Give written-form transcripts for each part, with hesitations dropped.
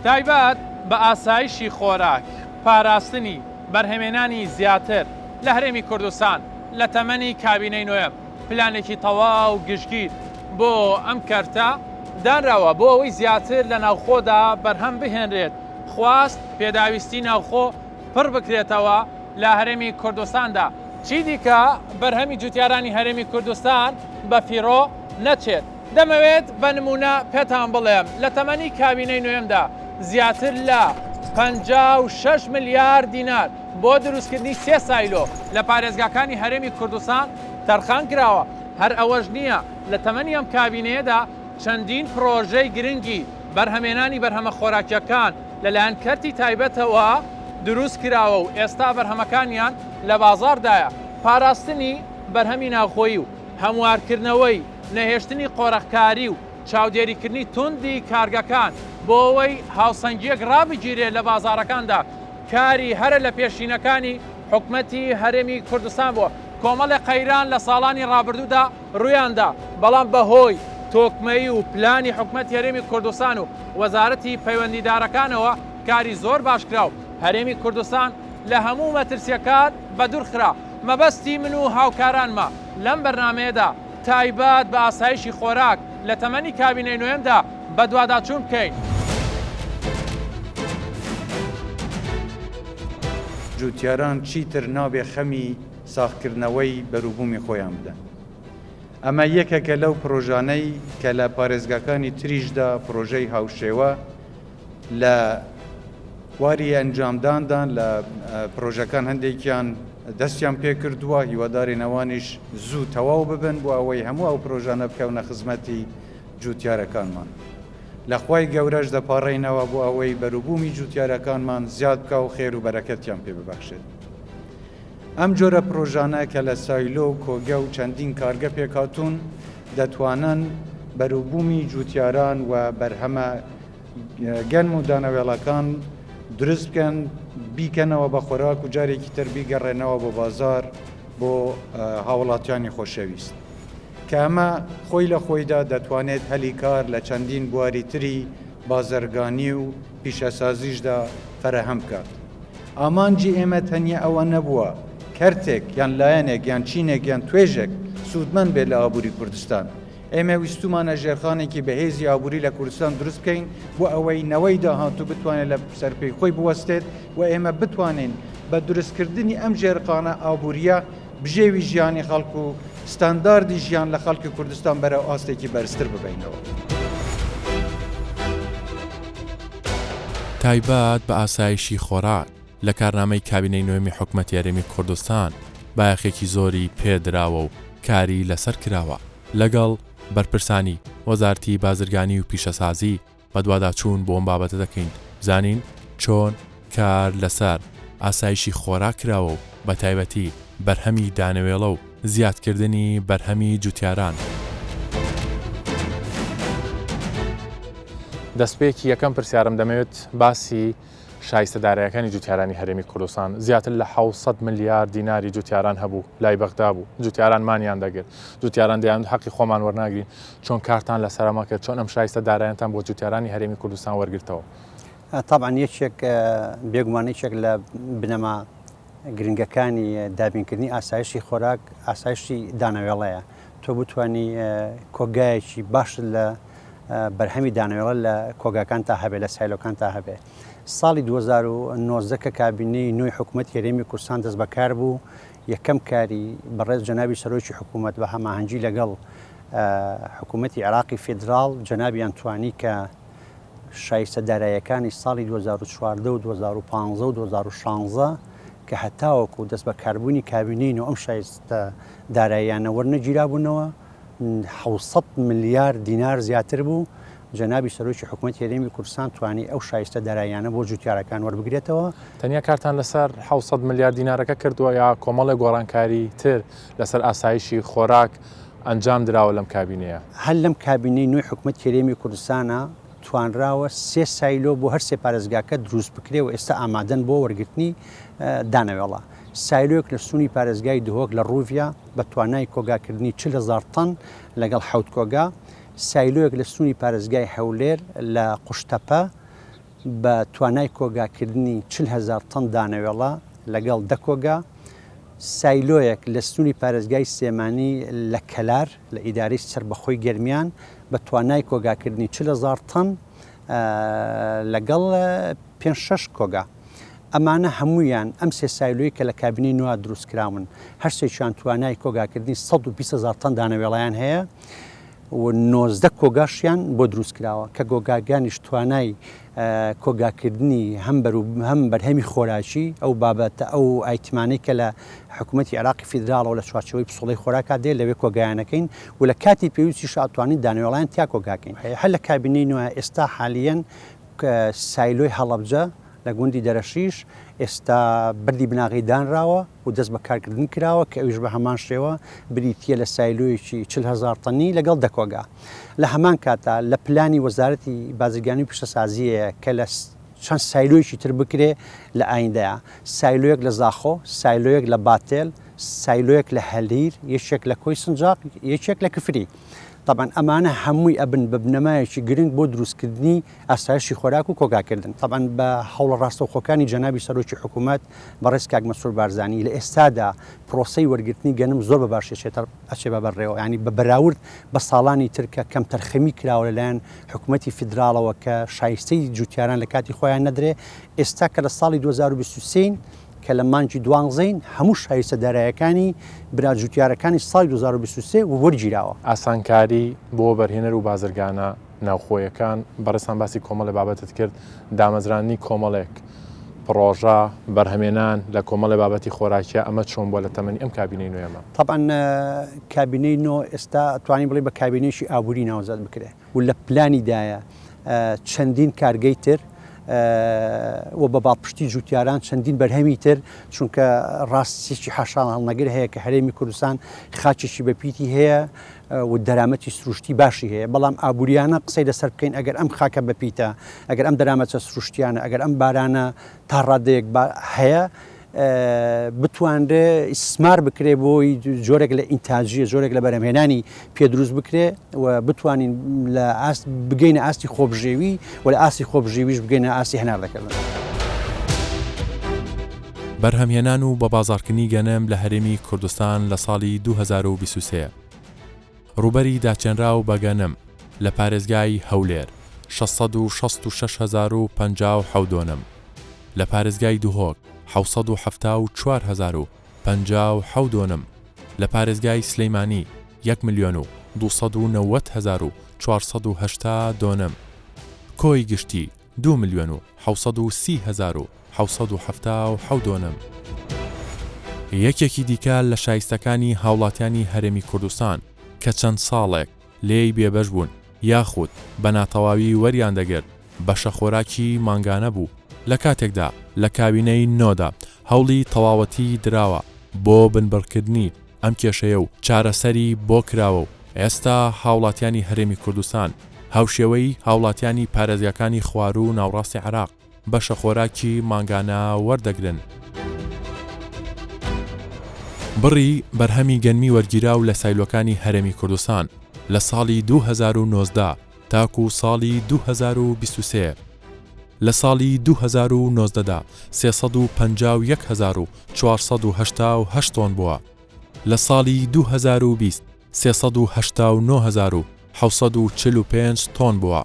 تایبەت بە ئاسایشی خۆراک، پاراستنی بەرهەمێنانی زیاتر لە هەرێمی کوردستان لە تەمەنی کابینەی نۆیەم، پلانێکی تەواو گشتگیر بۆ ئەم کەرتە دانراوە بۆ ئەوەی زیاتر لە ناوخۆدا بەرهەم بهێنرێت، خواست پێداویستی ناوخۆ پڕ بکرێتەوە لە هەرێمی کوردستاندا، چیدیکە بەرهەمی جوتیارانی هەرێمی کوردستان بەفیڕۆ نەچێت. دەمەوێت بە نموونە پێتان بڵێم لە تەمەنی کابینەی نۆیەمدا زیاتر لە 56 ملیار دینار بۆ دروستکردنی سێ سایلۆ لە پارێزگاکانی هەرێمی کوردستان تەرخان کراوە، هەر ئەوەش نییە لە تەمەنی ئەم کابینەیەدا چەندین پڕۆژەی گرنگی بەرهەمێنانی بەرهەمە خۆراکییەکان لەلایەن کەرتی تایبەتەوە دروست کراوە و ئێستا بەرهەمەکانیان لە بازاڕدایە، پاراستنی بەرهەمی ناوخۆیی و هەموارکردنەوەی نەهێشتنی قۆرخکاری و چاودێریکردنی توندی کارگەکان بۆ ئەوەی هاوسەنگییەک ڕابگیرێت لە بازاڕەکاندا کاری هەرە لە پێشینەکانی حکومەتی هەرێمی کوردستان بووە. کۆمەڵێک قەیران لە ساڵانی ڕابردوودا ڕوویاندا، بەڵام بەهۆی تۆکمەیی و پلانی حکومەتی هەرێمی کوردستان و وەزارەتی پەیوەندیدارەکانەوە کاری زۆر باش کرا و هەرێمی کوردستان لە هەموو مەترسییەکان بەدوورخرا. مەبەستی من و هاوکارانمە لەم بەرنامەیەدا تایبەت بە ئاسایشی خۆراک لە تەمەنی کابینەی نۆیەمدا بەدواداچوون بکەین. جوتیاران چیتر نابێ خەمی ساغکردنەوەی بەروبوومی خۆیان بدەن. ئەمە یەکێکە لەو پرۆژانەی کە لە پارێزگاکانی تریشدا پرۆژەی هاوشێوە لە واری ئەنجامداندان، لە پرۆژەکان هەندێکیان دەستیان پێکردووە، هیوادارین ئەوانیش زوو تەواو ببن بۆ ئەوەی هەموو ئەو پرۆژانە بکەونە خزمەتی جوتیارەکانمان. لە خوای گەورەش دەپاڕێینەوە بۆ ئەوەی بەروبوومی جوتیارەکانمان زیاد بکا و خێر و بەرەکەتیان پێ ببەخشێت. ئەم جۆرە پرۆژانە کە لە سایلۆ و کۆگە و چەندین کارگە پێکهاتوون، دەتوانن بەروبوومی جوتیاران و بەرهەمە گەنم و دانەوێڵەکان دروست بکەن، بیکەنەوە بە خۆراک و جارێکی تر بیگەڕێنەوە بۆ بازار بۆ هاوڵاتیانی خۆشەویست. کە ئەمە خۆی لە خۆیدا دەتوانێت هەلی کار لە چەندین بواری تری بازرگانی و پیشەسازیشدا فەراهەم بکات. ئامانجی ئێمە تەنیا ئەوە نەبووە کەرتێک یان لایەنێک یان چینێک یان توێژێک سوودمەند بێت لە ئابووری کوردستان. ئێمە ویستوومانە ژێرخانێکی بەهێزی ئابووری لە کوردستان دروست بکەین بۆ ئەوەی نەوەی داهاتوو بتوانێت لە سەر پێی خۆی بوەستێت و ئێمە بتوانین بە دروستکردنی ئەم ژێرخانە ئابوورییە بژێوی ژیانی خەڵک و ستانداردی ژیان لە خەڵکی کوردستان بەرەو ئاستێکی بەرزتر ببەینەوە. تایبەت بە ئاسایشی خۆراک لە کارنامەی کابینەی نۆیەمی حکومەتی هەرێمی کوردستان بایەخێکی زۆری پێ دراوە و کاری لەسەر کراوە، لەگەڵ بەرپرسانی وەزارتی بازرگانی و پیشەسازی بەدواداچوون بۆ ئەم بابەتە دەکەین بزانین چۆن کار لەسەر ئاسایشی خۆراک کراوە و بەتایبەتی بەرهەمی دانەوێڵە و زیادکردنی بەرهەمی جوتیاران. دەستپێکی یەکەم پرسیارم دەمەوێت باسی شایستە دارایەکانی جوتیارانی هەرێمی کوردستان زیاتر لە 600 ملیار دیناری جوتیاران هەبوو لای بەغدا بوو جوتیاران مانیان دەگرت جوتیاران دەیان حەقی خۆمان وەرناگرین چۆن کارتان لەسەرەمە کرد چۆن ئەم شایستە دارایەنتان بۆ جوتیارانی هەرێمی کوردستان وەرگرتەوە؟ تەبعەن یەکێک بێگومان یەکێک لە بنەما گرنگەکانی دابینکردنی ئاسایشی خۆراک ئاسایشی دانەوێڵەیە تۆ بتانی کۆگایەکی باشت لە بەرهەمی دانەوێڵە لە کۆگاکانتا هەبێ لە سایلۆکانتا هەبێ. ساڵی 2019 کە کابینەی نوێی حکوومەتی هەرێمی کوردستان دەست بەکار بوو، یەکەم کاری بەڕێز جەنابی سەرۆکی حکوومەت بە هەماهەنگی لەگەڵ حکوومەتی عێراقی فیدراڵ جەنابیان توانی کە شایستە داراییەکانی ساڵی 2014 و 2015 و 2016 کە هەتاوەکو دەست بەکاربوونی کابینەی نۆ ئەم شایستە داراییانە وەرنەگیرابوونەوە، 700 ملیار دینار زیاتر بوو، جەنابی سەرۆکی حکومەتی هەرێمی کوردستان توانی ئەو شایستە داراییانە بۆ جوتیارەکان وەربگرێتەوە. تەنیا کارتان لەسەر 700 ملیار دینارەکە کردووە یا کۆمەڵێک گۆڕانکاری تر لەسەر ئاسایشی خۆراک ئەنجام دراوە لەم کابینەیە؟ هەر لەم کابینەی نوێی حکومەتی هەرێمی کوردستانە توانراوە سێ سایلۆ بۆ هەر سێ پارێزگاکە دروست بکرێ و ئێستا ئامادەن بۆ وەرگرتنی دانەوێڵە. سایلۆیەک لە سنووری پارێزگای دهۆک لە ڕووڤیا، بە توانای کۆگاکردنی 40 هەزار تەن لەگەڵ حەوت کۆگا، سایلۆیەک لە سنووری پارێزگای هەولێر لە قوشتەپە بە توانای کۆگاکردنی 40 هەزار تەن دانەوێڵە لەگەڵ دە کۆگا، سایلۆیەک لە سنووری پارێزگای سلێمانی لە کەلار لە ئیدارەی سەربەخۆی گەرمیان بە توانای کۆگاکردنی 40 هەزار تەن لەگەڵ پێنج شەش کۆگا. ئەمانە هەموویان ئەم سێ سایلۆی کە لە کابینەی نۆ دروستکراون هەرسێکیان توانای کۆگاکردنی 120 هەزار تەن دانەوێڵەیان هەیە و 19 کۆگاشیان بۆ دروست کراوە کە گۆگاگانیش توانای کۆگاکردنی هەم بەر هەم بەرهەمی خۆراکی ئەو بابەتە ئەو ئایتمانەی کە لە حکوومەتی عێراقی فیدراڵەوە لە چوارچێوەی پسوڵەی خۆراکا دێ لەوێ کۆگایانەکەین و لە کاتی پێویستیش ئەتوانین دانەوێڵەیان تیا کۆگاکەین هەر لە کابینەی نوێ ئێستا حالیەن سایلۆی هەڵەبجە لە گوندی دەرەشیش ئێستا بەردی بناغەی دانراوە و دەست بە کارکردن کراوە کە ئەویش بە هەمان شێوە بریتییە لە سایلۆیەکی 40 هەزار تەنی لەگەڵ دە کۆگا. لە هەمان کاتا لە پلانی وەزارەتی بازرگانی و پیشەسازییە کە لە چەند سایلۆیەکی تر بکرێ لە ئایندەیا، سایلۆیەک لە زاخۆ، سایلۆیەک لە باتێل، سایلۆیەک لە هەلیر، یەکێک لە کۆی سنجاق، یەکێک لە کفری. تەبعەن ئەمانە هەمووی ئەبن بە بنەمایەکی گرنگ بۆ دروستکردنی ئاسایشی خۆراک و کۆگاکردن. تەبعەن بە هەوڵە ڕاستەوخۆکانی جەنابی سەرۆکی حکوومەت بەڕێز کاک مەسرور بارزانی لە ئێستادا پرۆسەی وەرگرتنی گەنم زۆر بە باشی ئەچێتە ئەچێ بە بەڕێوە یانی بە بەراورد بە ساڵانی تر کە کەمتەرخەمی کراوە لەلایەن حکوومەتی فیدراڵەوە کە شایستەی جووتیاران لە کاتی خۆیان نەدرێ ئێستا کە لە ساڵی 2023 ین کە لە مانگی دوانزەین هەموو شایستە دارایەکانی برا جوتیارەکانی ساڵی 2023 وەرگیراوە. ئاسانکاری بۆ وەبەرهێنەر و بازرگانە ناوخۆیەکان، بەڕێزتان باسی کۆمەڵێ بابەتت کرد، دامەزراندنی کۆمەڵێک پڕۆژە، بەرهەمێنان لە کۆمەڵێ بابەتی خۆراکیە، ئەمە چۆن بووە لە تەمەنی ئەم کابینەی نۆیەمە؟ تەبعەن کابینەی نۆ ئێستا ئەتوانین بڵێین بە کابینەیەکی ئابووری ناوزەد بکرێ. و لە پلانیدایە چەندین کارگەی تر و بە باڵپشتی جوتیاران چەندین بەرهەمی تر چونکە ڕاستیکی حاشا هەڵنەگر هەیە کە هەرێمی کوردستان خاچێکی بەپیتی هەیە و دەرامەتی سروشتی باشی هەیە بەڵام ئابووریانە قسەی لەسەر بکەین ئەگەر ئەم خاکە بەپیتە ئەگەر ئەم دەرامەتە سروشتیانە ئەگەر ئەم بارانە تا ڕادەیەک هەیە بتوانرێ ئیستسمار بکرێ بۆی جۆرێک لە ئینتاجیە جۆرێک لە بەرهەمهێنانی پێ دروست بکرێ و بتوانین لە ئاست بگەینە ئاستی خۆبژێوی و لە ئاستی خۆبژێویش بگەینە ئاستی هەناردەکردن. بەرهەمهێنان و بەبازاڕکردنی گەنم لە هەرێمی کوردستان لە ساڵی 2023. ڕووبەری داچێنراو بە گەنم لە پارێزگای هەولێر 666 هەزار و 57 دۆنم، لە پارێزگای دهۆک 774 هەزار و 57 دۆنم، لە پارێزگای سلیمانی یەک ملیۆن و 290 هەزار و 480 دۆنم، کۆی گشتی دوو ملیۆن و 730 هەزار و 777 دۆنم. یەکێکی دیکە لە شایستەکانی هاوڵاتیانی هەرێمی کوردستان کە چەند ساڵێک لێی بێبەش بوون یاخود بە ناتەواوی وەریان دەگرت بەشە خۆراکی مانگانە بوو، لە کاتێکدا لە کابینەی نۆدا هەوڵی تەواوەتی دراوە بۆ بنبڕکردنی ئەم کێشەیە و چارەسەری بۆ کراوە و ئێستا هاوڵاتیانی هەرێمی کوردستان هاوشێوەی هاوڵاتیانی پارێزگاکانی خواروو و ناوڕاستی عێراق بەشە خۆراکی مانگانە وەردەگرن. بڕی بەرهەمی گەنمی وەرگیراو لە سایلۆکانی هەرێمی کوردستان لە ساڵی 2019 تاکو ساڵی 2023 لە ساڵی 2019 دا 351488 تۆن بووە، لە ساڵی 2020 389,745 تۆن بووە،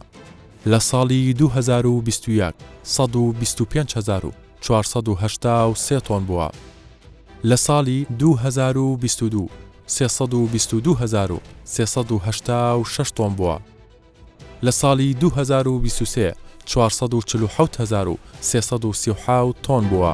لە ساڵی 2021 125,483 تۆن بووە، لە ساڵی 2022 322,386 تۆن بووە، لە ساڵی 2023 447,337 تۆن بووە.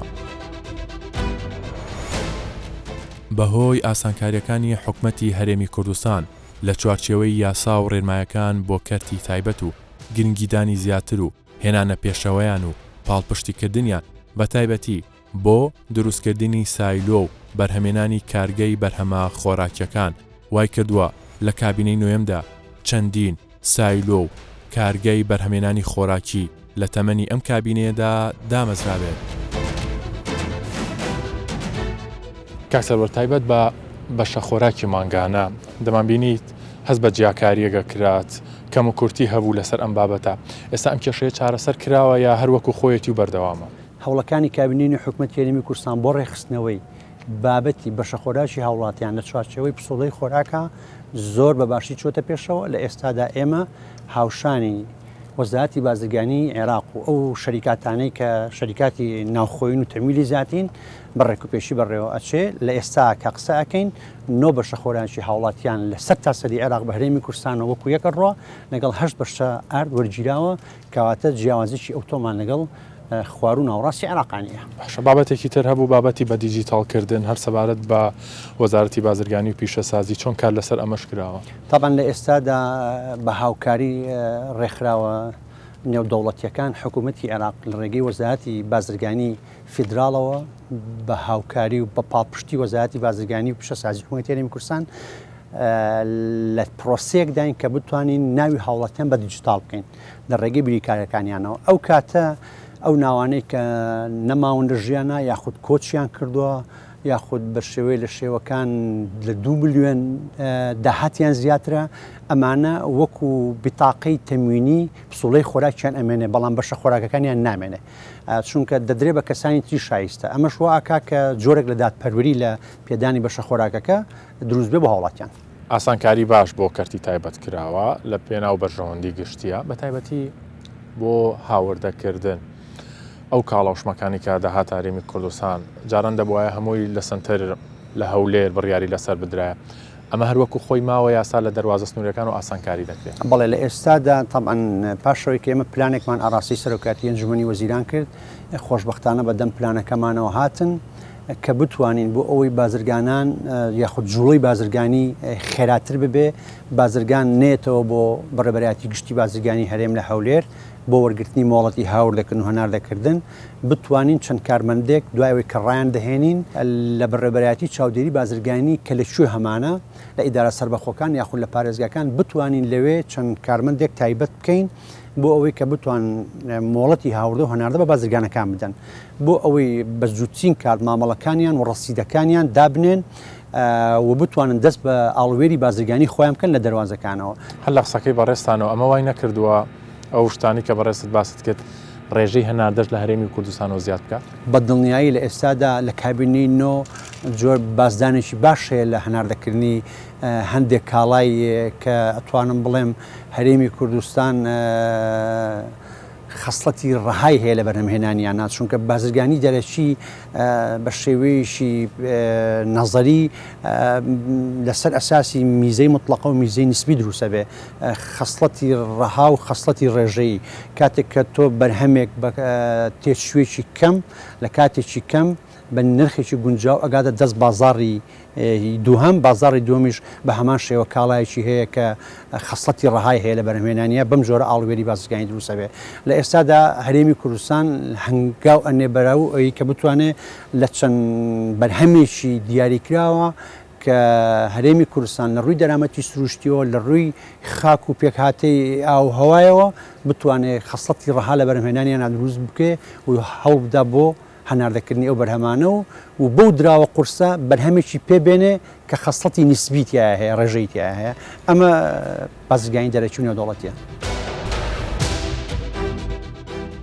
بەهۆی ئاسانکارییەکانی حکومەتی هەرێمی کوردستان لە چوارچێوەی یاسا و ڕێنمایەکان بۆ کەرتی تایبەت و گرنگیدانی زیاتر و هێنانە پێشەوەیان و پاڵپشتیکردنیان بەتایبەتی بۆ دروستکردنی سایلۆ و بەرهەمێنانی کارگەی بەرهەمە خۆراکیەکان وایکردووە لە کابینەی نۆیەمدا چەندین سایلۆ و کارگەی بەرهەمێنانی خۆراکی لە تەمەنی ئەم کابینەیەدا دامەزرابێت. کاک سەروەر تایبەت بە بەشە خۆراکی مانگانە دەمانبینیت هەست بە جیاکارییەک ئەکرات. کەموکورتی هەبوو لەسەر ئەم بابەتە، ئێستا ئەم کێشەیە چارەسەر کراوە یا هەر وەکو خۆیەتی و بەردەوامە؟ هەوڵەکانی کابینەی نوێی حکومەتی هەرێمی کوردستان بۆ ڕێکخستنەوەی بابەتی بەشەخۆراکی هاوڵاتیان لە چوارچێوەی پسوڵەی خۆراکا زۆر بە باشی چۆتە پێشەوە، لە ئێستادا ئێمە هاوشانی وەزارەتی بازرگانی عێراق و ئەو شەریکاتانەی کە شەریکاتی ناوخۆیین و تەمویلی زیاتین بە ڕێکوپێکی بەڕێوە ئەچێ، لە ئێستا کە قسە ئەکەین نۆ بەشە خۆراکی هاوڵاتیان لە سەرتاسەری عێراق بە هەرێمی کوردستانەوە وەکو یەک ئەڕوا لەگەڵ هەشت بەشە ئارد وەرگیراوە، کەواتە جیاوازیی ئەوتۆمان لەگەڵ خواروو ناوەڕاستی عێراقا نییە. باشە بابەتێکی تر هەبوو بابەتی بە دیجیتاڵ کردن هەر سەبارەت بە وەزارەتی بازرگانی و پیشەسازی چۆن کار لەسەر ئەمەش کراوە؟ تەبعەن لە ئێستادا بە هاوکاری ڕێکخراوە نێودەوڵەتییەکان حکوومەتی عێراق لە ڕێگەی وەزارەتی بازرگانی فیدراڵەوە بە هاوکاری و بە پاڵپشتی وەزارەتی بازرگانی و پیشەسازی حکوومەتی هەرێمی کوردستان لە پرۆسەیەکداین کە بتوانین ناوی هاوڵاتیان بە دیجیتاڵ بکەین لە ڕێگەی بریکارەکانیانەوە ئەو کاتە ئەو ناوانەی کە نەماون لە ژیانە یاخود کۆچیان کردووە یاخود بە شێوەی لە شێوەکان لە دو ملیۆن داهاتیان زیاترە ئەمانە وەکو بتاقەی تەموینی پسوڵەی خۆراکیان ئەمێنێ بەڵام بەشە خۆراکەکانیان نامێنێ چونکە دەدرێ بە کەسانی تری شایستە ئەمەش وا ئەکا کە جۆرێک لە دادپەروەری لە پێدانی بەشە خۆراکەکە دروست بێ بۆ هاوڵاتیان. ئاسانکاری باش بۆ کەرتی تایبەت کراوە لە پێناو بەرژەوەندی گشتیە بە تایبەتی بۆ هاوردەکردن ئەو کاڵا و شمەکانی کە دەهاتە هەرێمی کوردستان جاران دەبوایە هەمووی لە سەنتەر لە هەولێر بڕیاری لەسەر بدرایە ئەمە هەر وەکو خۆی ماوە یاسا لە دەروازە سنووریەکان و ئاسانکاری دەکرێت. بەڵێ لە ئێستادا تەبعەن پاش ئەوەی کە ئێمە پلانێکمان ئاڕاستەی سەرۆکایەتی ئەنجومەنی وەزیران کرد خۆشبەختانە بە دەم پلانەکەمانەوە هاتن کە بتوانین بۆ ئەوەی بازرگانان یاخود جوڵەی بازرگانی خێراتر ببێ بازرگان نێتەوە بۆ بەڕێبەرایەتی گشتی بازرگانی هەرێم لە هەولێر بۆ وەرگرتنی مۆڵەتی هاوردەکردن و هەناردەکردن بتوانین چەند کارمەندێک دوای ئەوەی کە ڕایان دەهێنین لە بەڕێوەبەرایەتی چاودێری بازرگانی کە لە کوێ هەمانە لە ئیدارە سەربەخۆکان یاخود لە پارێزگاکان بتوانین لەوێ چەند کارمەندێک تایبەت بکەین بۆ ئەوەی کە بتوان مۆڵەتی هاوردە و هەناردە بە بازرگانەکان بدەن بۆ ئەوەی بە زووترین کات مامەڵەکانیان و ڕەسیدەکانیان دابنێن و بتوانن دەست بە ئاڵووێری بازرگانی خۆیان بکەن لە دەروازەکانەوە. هەر لە قسەکەی بەڕێزتانەوە ئەمە وای نەکردووە ئەو شتانەی کە بەڕێزت باست کرد ڕێژەی هەناردەش لە هەرێمی کوردستانەوە زیاد بکات؟ بە دڵنیایی لە ئێستادا لە کابینەی نۆ جۆر بازدانێکی باش هەیە لە هەناردەکردنی هەندێک کاڵای کە ئەتوانم بڵێم هەرێمی کوردستان خەسڵەتی ڕەهای هەیە لە بەرهەمهێنانیانا، چونکە بازرگانی دەرەکی بە شێوەیەکی نەزەری لەسەر ئەساسی میزەی موتڵەقە و میزەی نیسبی دروست ئەبێ، خەسڵەتی ڕەها و خەسڵەتی ڕێژەیی، کاتێک کە تۆ بەرهەمێک بە تێچوویەکی کەم لە کاتێکی کەم بە نرخێکی گونجاو ئەگاتە دەست بازاڕی دووهەم، بازاڕی دووەمیش بە هەمان شێوە کاڵایەکی هەیە کە خەسڵەتی ڕەهای هەیە لە بەرهەمهێنانیا، بەم جۆرە ئاڵووێری بازرگانی دروست ئەبێ. لە ئێستادا هەرێمی کوردستان هەنگاو ئەنێ بەرەو ئەوی کە بتوانێ لە چەند بەرهەمێکی دیاریکراوە کە هەرێمی کوردستان لە ڕووی دەرامەتی سروشتیەوە، لە ڕووی خاک و پێکهاتەی ئاو و هەوایەوە بتوانێ خەسڵەتی ڕەها لە بەرهەمهێنانیانا دروست بکێ و هەوڵ بدا بۆ هەناردەکردنی ئەو بەرهەمانە و و بەو دراوە قورسە بەرهەمێکی پێ بێنێ کە خەسڵەتی نیسبی تیایا هەیە، ڕێژەیی تیایا هەیە. ئەمە بازرگانی دەرەکی و نێودەوڵەتییە.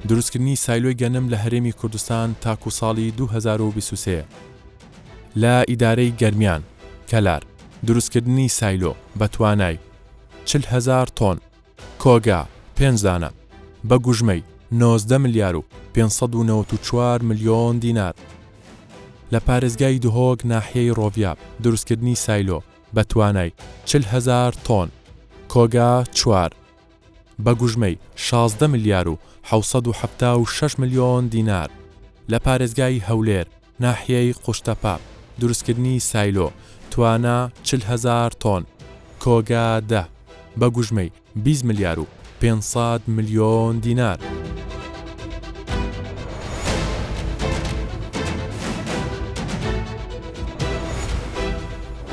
دروستکردنی سایلۆی گەنم لە هەرێمی کوردستان تاکو ساڵی 2023 لە ئیدارەی گەرمیان، کەلار، دروستکردنی سایلۆ بە توانای 40 هەزار تۆن کۆگا، پێنج دانە، بە گوژمەی، 19 ملیار و 594 ملیۆن دینار. لە پارێزگای دهۆک ناحیەی ڕۆڤیاب دروستکردنی سایلۆ بە توانای، 40 هەزار تۆن، کۆگا، چوار، بە گوژمەی، 16 ملیار و 776 ملیۆن دینار. لە پارێزگای هەولێر ناحیەی قوشتەپە دروستکردنی سایلۆ، توانا 40 هەزار تۆن، کۆگا دە، بە گوژمەی 20 ملیار و 500 ملیۆن دینار.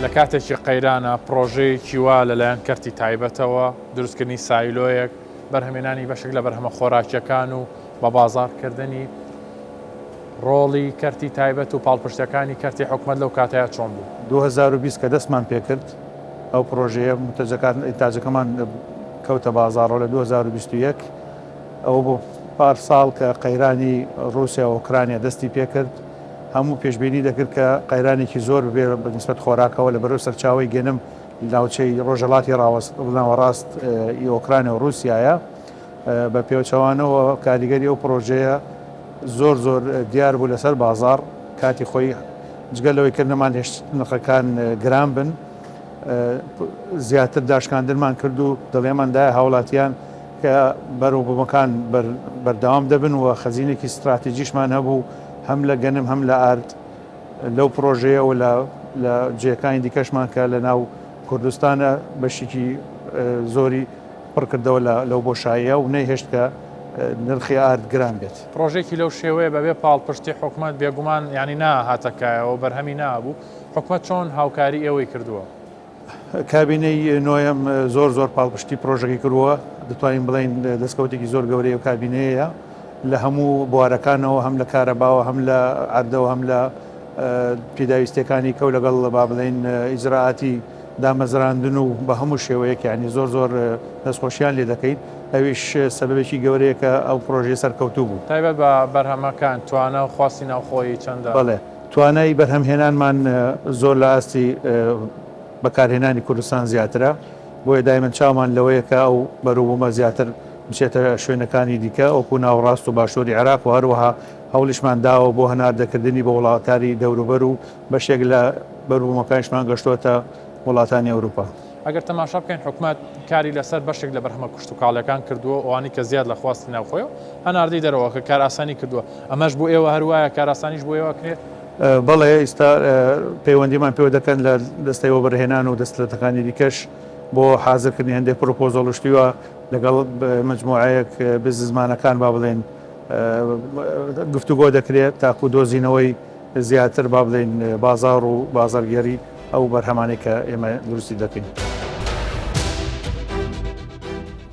لە کاتێکی قەیرانە پڕۆژەیەکی وا لەلایەن کەرتی تایبەتەوە، دروستکردنی سایلۆیەک، بەرهەمێنانی بەشێک لە بەرهەمە خۆراکییەکان و بەبازاڕکردنی، ڕۆڵی کەرتی تایبەت و پاڵپشتیەکانی کەرتی حکومەت لەو کاتەیا چۆن بوو؟ 2020 کە دەستمان پێکرد ئەو پڕۆژەیە منتەجەکان ئینتاجەکەمان کە. کەوتە بازاڕەوە لە 2021 ئەوە بۆ پار ساڵ کە قەیرانی ڕووسیا و ئۆکرانیا دەستی پێکرد هەموو پێشبینی دەکرد کە قەیرانێکی زۆر ببێ بە نیسبەت خۆراکەوە لە بەرەو سەرچاوەی گەنم ناوچەی ڕۆژهەڵاتی ناوەڕاست ی ئۆکرانیا و ڕووسیایە. بە پێچەوانەوە کاریگەری ئەو پڕۆژەیە زۆر زۆر دیار بوو لەسەر بازاڕ کاتی خۆی جگە لەوەی کە نەمانهێشت نرخەکان گران بن زیاتر داشکاندنمان کرد و دڵێمان دایە هاوڵاتیان کە بەروبوومەکان بەردەوام دەبن و خەزینێکی ستراتیجیشمان هەبوو هەم لە گەنم هەم لە ئارد لەو پڕۆژەیە و لە جێیەکانی دیکەشمان کە لە ناو کوردستانە بەشێکی زۆری پڕکردەوە لەو بۆشاییە و نەیهێشت کە نرخی ئارد گران بێت. پڕۆژەیەکی لەو شێوەیە بەبێ پاڵپشتی حکومەت بێگومان یانی ناهاتە کایەوە بەرهەمی نابوو، حکومەت چۆن هاوکاری ئێوەی کردووە؟ کابینەی نۆیەم زۆر زۆر پاڵپشتی پرۆژەکەی کردووە، دەتوانین بڵێین دەستکەوتێکی زۆر گەورەی ئەو کابینەیەیە لە هەموو بوارەکانەوە هەم لە کارەباوە هەم لە عەردەوە هەم لە پێداویستیەکانی کەو لەگەڵ با بڵێین ئیجرائاتی دامەزراندن و بە هەموو شێوەیەک یانی زۆر زۆر دەستخۆشیان لێ دەکەین ئەویش سەبەبێکی گەورەیە کە ئەو پرۆژەیە سەرکەوتوو بوو. تایبەت بە بەرهەمەکان توانا و خواستی ناوخۆیی چەندە؟ بەڵێ توانای بەرهەمهێنانمان زۆر لە ئاستی بەکارهێنانی کوردستان زیاترە، بۆیە دایمەن چاومان لەوەیە کە ئەو بەروبوومە زیاتر بچێتە شوێنەکانی دیکە وەکو ناوەڕاست و باشووری عێراق و هەروەها هەوڵیشمان داوە بۆ هەناردەکردنی بۆ وڵاتانی دەوروبەر و بەشێک لە بەروبوومەکانیشمان گەشتووەتە وڵاتانی ئەوروپا. ئەگەر تەماشا بکەین حکومەت کاری لەسەر بەشێک لە بەرهەمە کشتوکاڵیەکان کردووە ئەوانەی کە زیاد لە خواستی ناوخۆیە و هەناردەی دەرەوە کە کارئاسانی کردووە ئەمەش بۆ ئێوە هەر وایە کارئاسانیش بۆ ئێوە ئەکرێت؟ بەڵێ ئیستا پەیوەندیمان پێوە دەکەن لە دەستەی وەبەرهێنان و دەستلەتەکانی دیکەش بۆ حازرکردنی هەندێک پرۆپۆزەڵ و شتی وا لەگەڵ مەجموعەیەک بزنسمانەکان با بڵێین گفتوگۆ دەکرێت تاکو دۆزینەوەی زیاتر با بڵێین بازاڕ و بازاڕگێڕی ئەو بەرهەمانەی کە ئێمە دروستی دەکەین.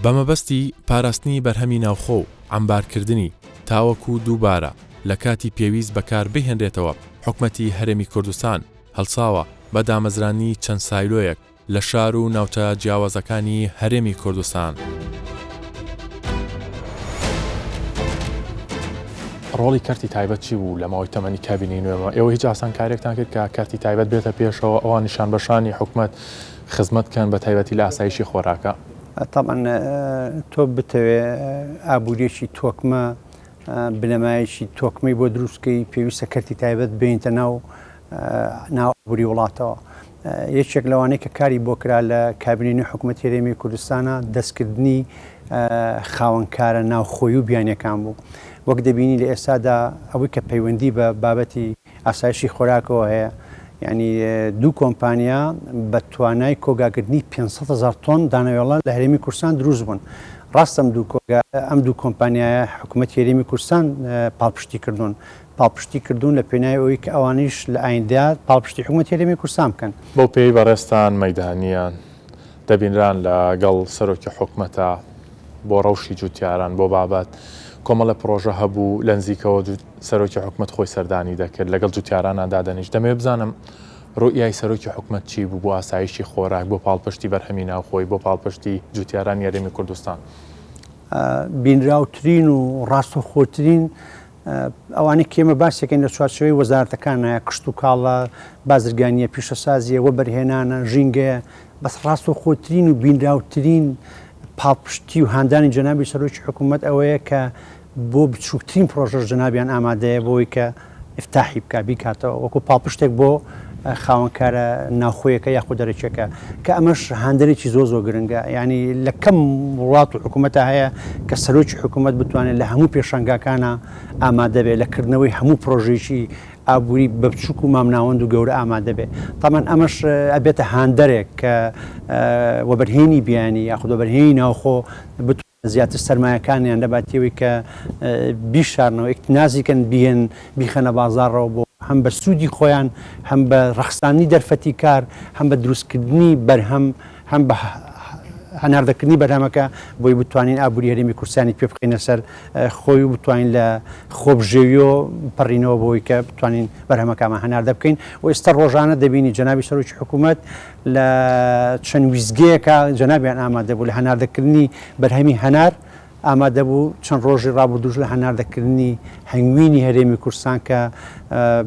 بە مەبەستی پاراستنی بەرهەمی ناوخۆ و عەمبارکردنی تاوەکو دووبارە لە کاتی پێویست بەکار بهێنرێتەوە، حکومەتی هەرێمی کوردستان هەڵساوە بە دامەزراندنی چەند سایلۆیەک لە شار و ناوچە جیاوازەکانی هەرێمی کوردستان. ڕۆڵی کەرتی تایبەت چی بوو لە ماوەی تەمەنی کابینەی نوێمە؟ ئێوە هیچ ئاسانکاریەکتان کرد کە کەرتی تایبەت بێتە پێشەوە ئەوان شانبەشانی حکومەت خزمەت بکەن بە تایبەتی لە ئاسایشی خۆراکا؟ تەبعەن تۆ بتەوێ ئابووریەکی تۆکمە بنەمایەکی تۆکمەی بۆ دروست کەی پێویستە کەرتی تایبەت بێنیتە ناو ناو ئابووری وڵاتەوە. یەکێک لەوانەی کە کاری بۆ کرا لە کابینەی نوێی حکوومەتی هەرێمی کوردستانە دەستکردنی خاوەنکارە ناوخۆیی و بیانیەکان بوو. وەک دەبینی لە ئێستادا ئەوەی کە پەیوەندی بە بابەتی ئاسایشی خۆراکەوە هەیە یعنی دوو کۆمپانیا بە توانای کۆگاکردنی 500 هەزار تۆن دانەوێڵە لە هەرێمی کوردستان دروست بوون. ڕاستە ئەم دوو کۆگا ئەم دوو کۆمپانیایە حکوومەتی هەرێمی کوردستان پاڵپشتی کردوون. پاڵپشتی کردوون لە پێناوی ئەوەی کە ئەوانیش لە ئایندە پاڵپشتی حکومەتی هەرێمی کوردستان بکەن. بەو پێیەی بەڕێزتان مەیدانیان دەبینران لە گەڵ سەرۆکی حکومەتا بۆ ڕەوشی جوتیاران بۆ بابەت کۆمەڵە پڕۆژە هەبوو لە نزیکەوە سەرۆکی حکومەت خۆی سەردانی دەکرد لەگەڵ جوتیارانا دادەنیشت دەمەوێت بزانم ڕوئیای سەرۆکی حکومەت چی بوو بۆ ئاسایشی خۆراک بۆ پاڵپشتی بەرهەمی ناوخۆی بۆ پاڵپشتی جوتیارانی هەرێمی کوردستان؟ بینراوترین و ڕاستەوخۆترین ئەوانەی کە ئێمە باسی دەکەین لە چوارچێوەی وەزارەتەکانایە، کشتوکاڵە، بازرگانییە، پیشەسازییە، وەبەرهێنانە، ژینگەیە، بەس ڕاستەوخۆترین و بینراوترین پاڵپشتی و هاندانی جەنابی سەرۆکی حکوومەت ئەوەیە کە بۆ بچووکترین پڕۆژەش جەنابیان ئامادەیە بۆی کە ئیفتاحی بکا، بیکاتەوە وەکوو پاڵپشتێک بۆ خاوەنکارە ناوخۆیەکە یاخود دەرەکیەکە کە ئەمەش هاندەرێکی زۆر زۆر گرنگە یانی لە کەم وڵات و حکوومەتە هەیە کە سەرۆکی حکوومەت بتوانێت لە هەموو پێشانگاکانە ئامادە بێت لە کردنەوەی هەموو پرۆژەیەکی ئابووری بە بچووک و مامناوەند و گەورە ئامادە بێت تامان ئەمەش ئەبێتە هاندەرێک کە وەبەرهێنی بیانی یاخود وەبەرهێنی ناوخۆ بتوانێت زیاتر سەرمایەکانیان لە باتی ئەوەی کە بیشارنەوە ئیکتنازی کەن بیهێن بیخەنە بازاڕەوە بۆ هەم بە سوودی خۆیان هەم بە ڕەخساندنی دەرفەتی کار هەم بە دروستکردنی بەرهەم هەم بە هەناردەکردنی بەرهەمەکە بۆی بتوانین ئابووری هەرێمی کوردستانی پێ بخەینە سەر خۆی و بتوانین لە خۆبژێویەوە پەڕینەوە بۆی کە بتوانین بەرهەمەکانمان هەناردە بکەین و ئێستا ڕۆژانە دەبینی جەنابی سەرۆکی حکوومەت لە چەند ویستگەیەکە جەنابیان ئامادە بوو لە هەناردەکردنی بەرهەمی هەنار ئامادە بوو، چەند ڕۆژی ڕابردووش لە هەناردەکردنی هەنگوینی هەرێمی کوردستان کە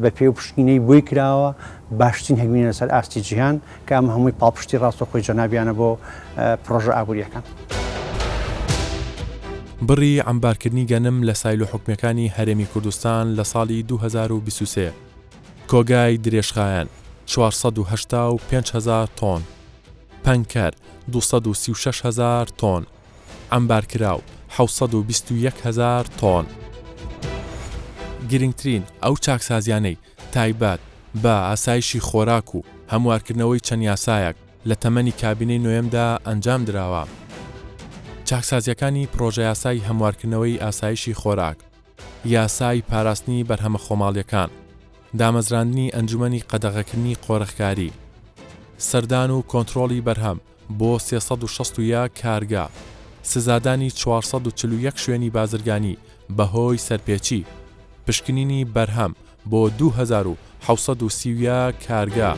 بە پێی ئەو پشکنینەی بۆی کراوە باشترین هەنگوینە لەسەر ئاستی جیهان کە ئەمە هەمووی پاڵپشتی ڕاستەوخۆی جەنابیانە بۆ پڕۆژە ئابوورییەکان. بڕی عەمبارکردنی گەنم لە سایلۆ حکومییەکانی هەرێمی کوردستان لە ساڵی 2023، کۆگای درێژخایەن 485 هەزار تۆن، پەنکەر 236 هەزار تۆن، عەمبارکراو 721 هەزار تۆن. گرنگترین ئەو چاکسازیانەی تایبەت بە ئاسایشی خۆراک و هەموارکردنەوەی چەند یاسایەک لە تەمەنی کابینەی نۆیەمدا ئەنجام دراوە. چاکسازییەکانی پڕۆژەیاسای هەموارکردنەوەی ئاسایشی خۆراک، یاسای پاراستنی بەرهەمە خۆماڵییەکان، دامەزراندنی ئەنجومەنی قەدەغەکردنی قۆرخکاری، سەردان و کۆنترۆڵی بەرهەم بۆ 361 کارگە، سزادانی 441 شوێنی بازرگانی بەهۆی سەرپێچی، پشکنینی بەرهەم بۆ 2731 کارگە،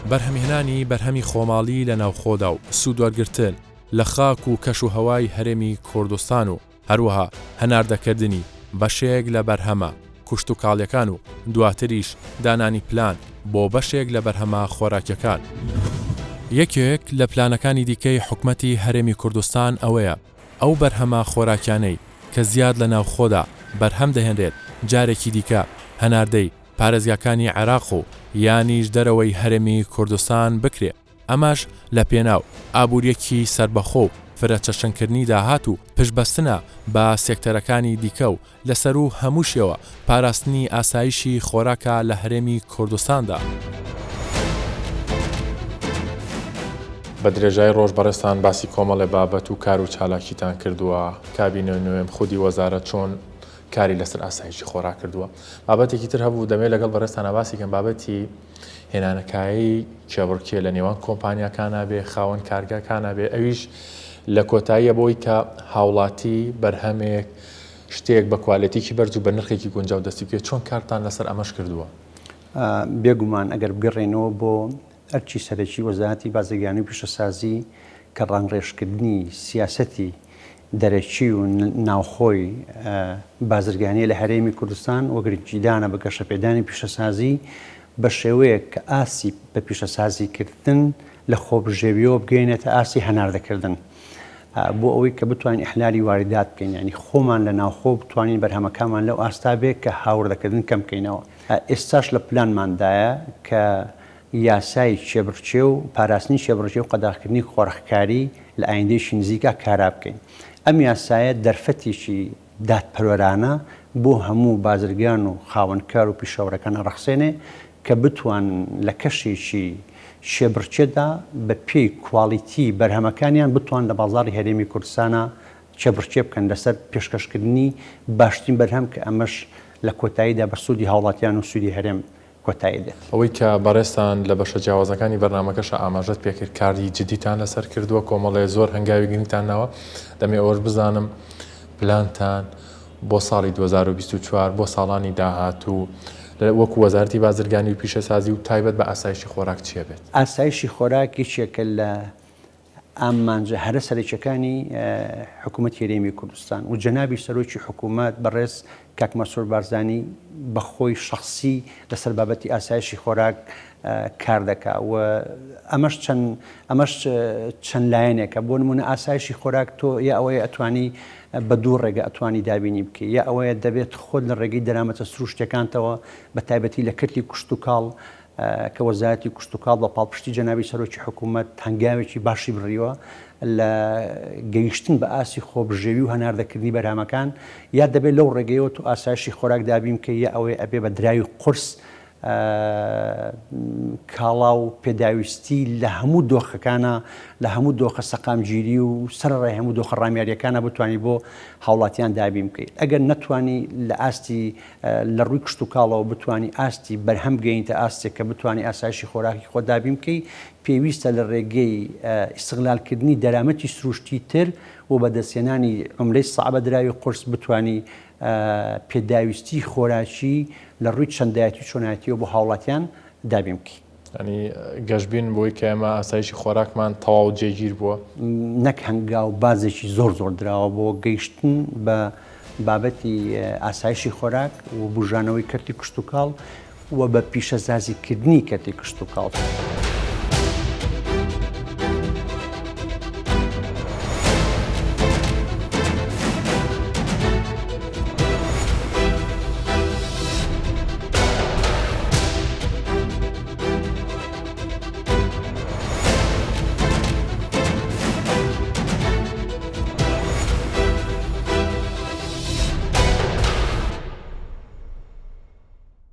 بەرهەمهێنانی بەرهەمی خۆماڵی لە ناوخۆدا و سوودوەرگرتن لە خاک و کەشوهەوای هەرێمی کوردستان و هەروەها هەناردەکردنی بەشێک لە بەرهەمە کوشتوکاڵیەکان و دواتریش دانانی پلان بۆ بەشێک لە بەرهەمە خۆراکیەکان. یەکێک لە پلانەکانی دیکەی حکومەتی هەرێمی کوردستان ئەوەیە ئەو بەرهەمە خۆراکیانەی کە زیاد لە ناوخۆدا بەرهەم دەهێنرێت جارێکی دیکە هەناردەی پارێزگاکانی عێراق و یانیش دەرەوەی هەرێمی کوردستان بکرێ. ئەمەش لە پێناو ئابوورییەکی سەربەخۆ و فرەچەشنکردنی داهات و پشتبەستنە بە سێکتەرەکانی دیکە و لە سەروو هەمووشیەوە پاراستنی ئاسایشی خۆراکە لە هەرێمی کوردستاندا. بە درێژایی ڕۆژ بەڕێزتان باسی کۆمەڵێ بابەت و کار و چالاکیتان کردووە، کابینەی نۆیەم خودی وەزارەت چۆن کاری لەسەر ئاسایشی خۆراک کردووە. بابەتێکی تر هەبوو دەمەوێت لەگەڵ بەڕێزتانا باسی کەم، بابەتی هێنانەکایەی کێبڕکێ لە نێوان کۆمپانیاکانا بێ، خاوەن کارگەکانا بێ، ئەویش لە کۆتاییە بۆی کە هاوڵاتی بەرهەمێک، شتێک بە کوالێتیکی بەرز و بە نرخێکی گونجاو دەستی بکەوێت، چۆن کارتان لەسەر ئەمەش کردووە؟ بێگومان ئەگەر بگەڕێینەوە بۆ ئەرکی سەرەکی وەزارەتی بازرگانی و پیشەسازی کە ڕەنگڕێژکردنی سیاسەتی دەرەکی و ناوخۆی بازرگانییە لە هەرێمی کوردستان و گرنگیدانە بە گەشەپێدانی پیشەسازی بە شێوەیەک کە ئاستی بە پیشەسازیکردن لە خۆبژێوییەوە بگەیەنێتە ئاستی هەناردەکردن بۆ ئەوەی کە بتوانین ئیحلالی واریدات بکەین یانی خۆمان لە ناوخۆ بتوانین بەرهەمەکانمان لەو ئاستا بێ کە هاوردەکردن کەم بکەینەوە ئێستاش لە پلانماندایە کە یاسای کێبڕکێ و پاراستنی کێبڕکێ و قەداغکردنی قۆرخکاری لە ئایندەیەکی نزیکا کارا بکەین. ئەم یاسایە دەرفەتێکی دادپەروەرانە بۆ هەموو بازرگان و خاوەنکار و پیشەوەرەکان ئەڕەخسێنێ کە بتوانن لە کەشێکی کێبڕکێدا بە پێی کواڵیتی بەرهەمەکانیان بتوان لە بازاڕی هەرێمی کوردستانا کێبڕکێ بکەن لەسەر پێشکەشکردنی باشترین بەرهەم کە ئەمەش لە کۆتاییدا بە سوودی هاوڵاتیان و سوودی هەرێم کۆتایی دێت. ئەوەی کە بەڕێزتان لە بەشە جیاوازەکانی بەرنامەکەشا ئاماژەت پێکرد کاری جدیتان لەسەر کردووە، کۆمەڵێ زۆر هەنگاوی گرنگتان ناوە، دەمەوێ ئەوەش بزانم پلانتان بۆ ساڵی 2024 بۆ ساڵانی داهاتوو وەکو وەزارەتی بازرگانی و پیشەسازی و تایبەت بە ئاسایشی خۆراک چییە بێت؟ ئاسایشی خۆراک یەکێکە لە ئامانجە هەرە سەرەکیەکانی حکوومەتی هەرێمی کوردستان و جەنابی سەرۆکی حکوومەت بەڕێز کاک مەسرور بارزانی بە خۆی شەخسی لەسەر بابەتی ئاسایشی خۆراک کار دەکا و ئەمەش چەند ئەمەش چەند لایەنێکە بۆ نمونە ئاسایشی خۆراک تۆ یا ئەوەیە ئەتوانی بە دوو ڕێگە ئەتوانی دابینی بکەی یا ئەوەیە دەبێت خۆت لە ڕێگەی دەرامەتە سروشتەکانتەوە بە تایبەتی لە کەرتی کوشتتوکاڵ کە وەزارەتی کشتوکاڵ بە پاڵپشتی جەنابی سەرۆکی حکوومەت هەنگاوێکی باشی بڕیوە لە گەیشتن بە ئاستی خۆبژێوی و هەناردەکردنی بەرهەمەکان، یا دەبێت لەو ڕێگەیەوە تۆ ئاسایشی خۆراک دابین بکەی یا ئەوەی ئەبێ بە دراوی قورس کاڵا و پێداویستی لە هەموو دۆخەکانە لە هەموو دۆخە سەقامگیری و سەرەڕای هەموو دۆخە ڕامیاریەکانە بتانی بۆ هاوڵاتیان دابین بکەیت ئەگەر نەتوانی لە ئاستی لە ڕووی کشتوکاڵەوە بتانی ئاستی بەرهەم بگەینتە ئاستێک کە بتانی ئاسایشی خۆراکی خۆ دابین بکەی پێویستە لە ڕێگەی ئیستغلالکردنی دەرامەتی سروشتی تر و بەدەستهێنانی عوملەی سەعبە دراوی قورس بتانی پێداویستی خۆراکی لە ڕووی چەندایەتی و چۆنایەتیەوە بۆ هاوڵاتیان دابین بکەین. یانی گەشبین بۆی کە ئێمە ئاسایشی خۆراکمان تەواو جێگیر بووە؟ نەک هەنگاو بازێکی زۆر زۆر دراوە بۆ گەیشتن بە بابەتی ئاسایشی خۆراک و بوژانەوەی کەرتی کشتوکاڵ و بە پیشەسازیکردنی کەرتی کشتوکاڵ.